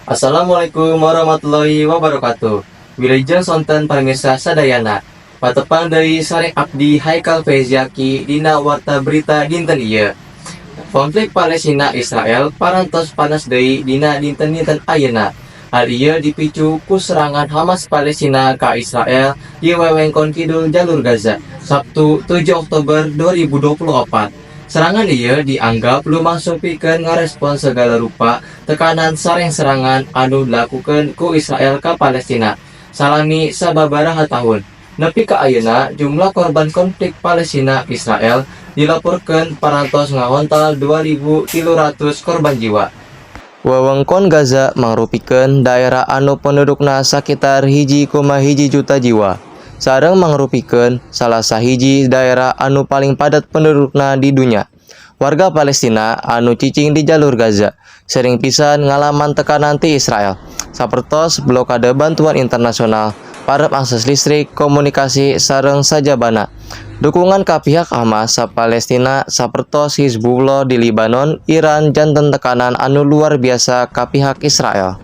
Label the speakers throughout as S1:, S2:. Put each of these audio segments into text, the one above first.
S1: Assalamualaikum warahmatullahi wabarakatuh. Wilujeng sonten pamirsa sadayana. Patepang deui sareng abdi Haikal Fezaki dina Warta Berita dinten ieu. Konflik Palestina Israel parantos panas deui dina dinten-dinten ayeuna. Hal ieu dipicu ku serangan Hamas Palestina ka Israel di wewengkon kidul Jalur Gaza, Sabtu 7 Oktober 2024. Serangan ieu dianggap lumangsung pikeun ngarespon segala rupa tekanan sareng serangan anu dilakukeun ku Israel ka Palestina salami sababaraha tahun. Nepi ka ayeuna, jumlah korban konflik Palestina Israel dilaporkeun parantos ngahontal 2.300 korban jiwa. Wewengkon Gaza mangrupikeun daerah anu pendudukna sakitar 1,1 juta jiwa. Sareng mangrupikeun salah sahiji daerah anu paling padat pendudukna di dunya. Warga Palestina anu cicing di Jalur Gaza sering pisan ngalaman tekanan ti Israel, sapertos blokade bantuan internasional, parem akses listrik, komunikasi, sareng sajabana. Dukungan ka pihak Hamas sa Palestina sapertos Hizbullah di Libanon, Iran janten tekanan anu luar biasa ka pihak Israel.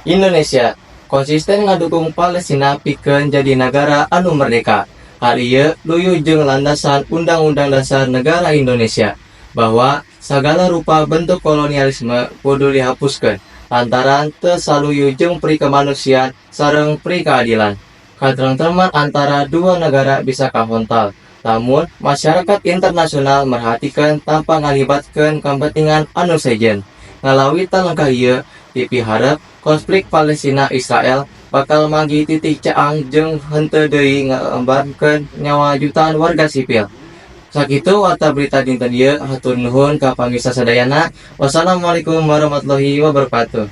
S1: Indonesia konsisten ngadukung Palestina pikeun jadi nagara anu merdeka. Hal ieu luyu jeung landasan Undang-Undang Dasar Negara Indonesia bahwa sagala rupa bentuk kolonialisme kudu dihapuskeun lantaran teu saluyu jeung pri kemanusiaan sareng pri keadilan. Katrengtreman antara dua negara bisa kahontal lamun masyarakat internasional merhatikeun tanpa ngalibatkeun kepentingan anu sejen. Ngalawitan langkah ieu, dipiharep konflik Palestina Israel bakal manggih titik caang jeung henteu deui ngorbankeun nyawa jutaan warga sipil. Sakitu Warta Berita dinten ieu, hatur nuhun ka pamirsa sadayana. Wassalamualaikum warahmatullahi wabarakatuh.